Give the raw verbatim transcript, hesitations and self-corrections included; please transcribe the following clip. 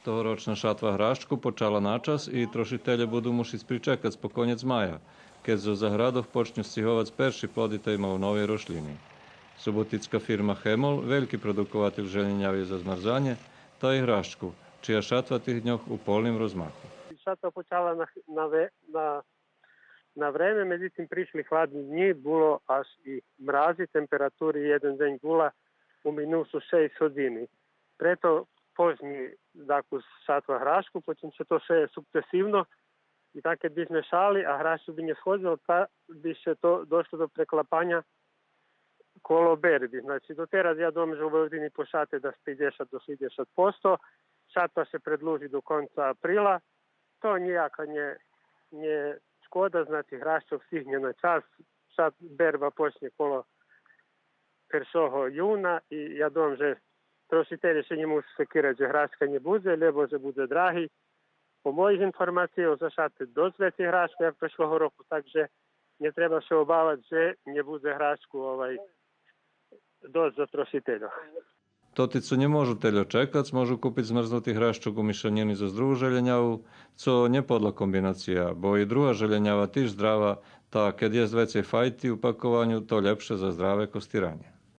Тогорочна шатва гращку почала начас и трошителє буду мушиц причекац по конєц мая, кед зоз заградох почню сциговац перши плоди тей мавновей рошлїни. Суботицка фирма Хемол вельки продукователь желєняви за змарзанє, та и гращку, чия шатва тих дньох у полним розмаху. Шатва почала на, на, ве- на, на време, медзитим пришли хладни днї, було аж и мрази, температури єден дзень була у минусу шейсц годзини. Прето познї, дакус шатва гращку, потим ше то ше сукцесивно и так кед би зме шали, а гращку би нє сходзело, та би ше то дошло до преклапаня коло берби. Значи, дотераз я думам же у Войводини пошате дас пейдзешат до шейдзешат посто, шатва ше предлужи до конца априла, то нїяка нє, нє шкода, значи, гращок стигнє на час, шат-, берба почнє коло першого юна и я думам же трошителє ше нє мушу секирац же гращка нє будзе, лєбо же будзе драги. По моїх информацийох за шате досц вецей гращку як прешлого року, так же нє треба ше обавац же нє будзе гращку, овай, досц за трошительох. Тоти цо нє можу тельо чекац, можу купиц змрзнути гращок у мишанїни зоз другу желєняву, цо нє подла комбинация, бо и друга желєнява тиж здрава, та кед єст вецей файти у пакованю, то лєпше за здраве костиранє.